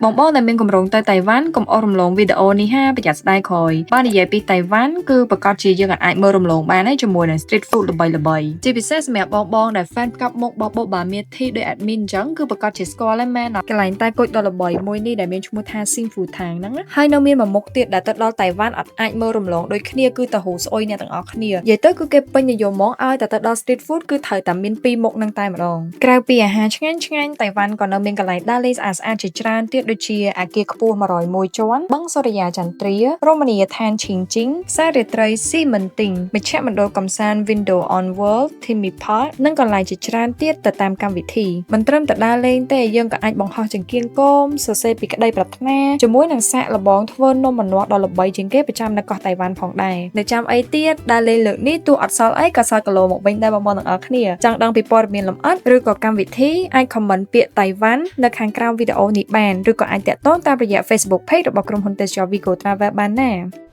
បងបងដែលមានគម្រោងទៅតៃវ៉ាន់កុំអស់រំលងវីដេអូនេះហាប្រយ័ត្នស្ដាយក្រោយបើនិយាយពីតៃវ៉ាន់គឺប្រកាសជាយើងអាចមើលរំលងបានហើយជាមួយនឹង street food ល្បីៗជាពិសេសសម្រាប់បងបងដែល fan ផ្កាប់មុខរបស់ Boba Milk Tea ដោយ admin អញ្ចឹងគឺប្រកាសជាស្គាល់ហើយមែនកន្លែងតែគុជដ៏ល្បីមួយនេះដែលមានឈ្មោះថា Xing Fu Tang ហ្នឹងណាហើយនៅមានមួយមុខទៀតដែលទៅដល់តៃវ៉ាន់អត់អាចមើលរំលងដូចគ្នាគឺតហ៊ូស្អុយអ្នកទាំងអស់គ្នានិយាយទៅគឺគេពេញនិយមហ្មងឲ្យតែទៅដល់ street food គឺត្រូវតែមានពីរមុខហ្នឹងតែម្ដងក្រៅពីអាហារឆ្ងាញ់ឆ្ងាញ់តៃវ៉ាន់ក៏នៅមានកន្លែងដើរលេងស្អាតស្អាតជាច្រើនទៀតដូចជាអាគារខ្ពស់101ជាន់បឹងសូរិយាចន្ទ្រារមណីយដ្ឋានឈីងជីងផ្សាររាត្រីស៊ីមិនទីងមជ្ឈមណ្ឌលកម្សាន្ត Window on World Timmy Park និងកន្លែងជាច្រើនទៀតទៅតាមកម្មវិធីមិនត្រឹមតែដើរលេងទេយើងក៏អាចបង្ហោះចង្គៀងគោមសរសេរពីក្តីប្រាថ្នាជាមួយនឹងសាកល្បងធ្វើនំម្នាស់ដ៏ល្បីជាងគេប្រចាំនៅកោះតៃវ៉ាន់ផងដែរនៅចាំអីទៀតដើរលេងលើកនេះទោះអត់សល់អីក៏សល់គីឡូមកវិញដែរបងប្អូនទាំងអស់គ្នាចង់ដឹងពីព័ត៌មានលម្អិតឬក៏កម្មវិធីអាច comment ពាក្យតៃវ៉ាន់នៅខាងក្រោមវីដេអូនេះបានឬក៏អាចតាក់ទងតាមរយៈ Facebook Page របស់ក្រុមហ៊ុនទេសចរ Vigo Travel បានណា។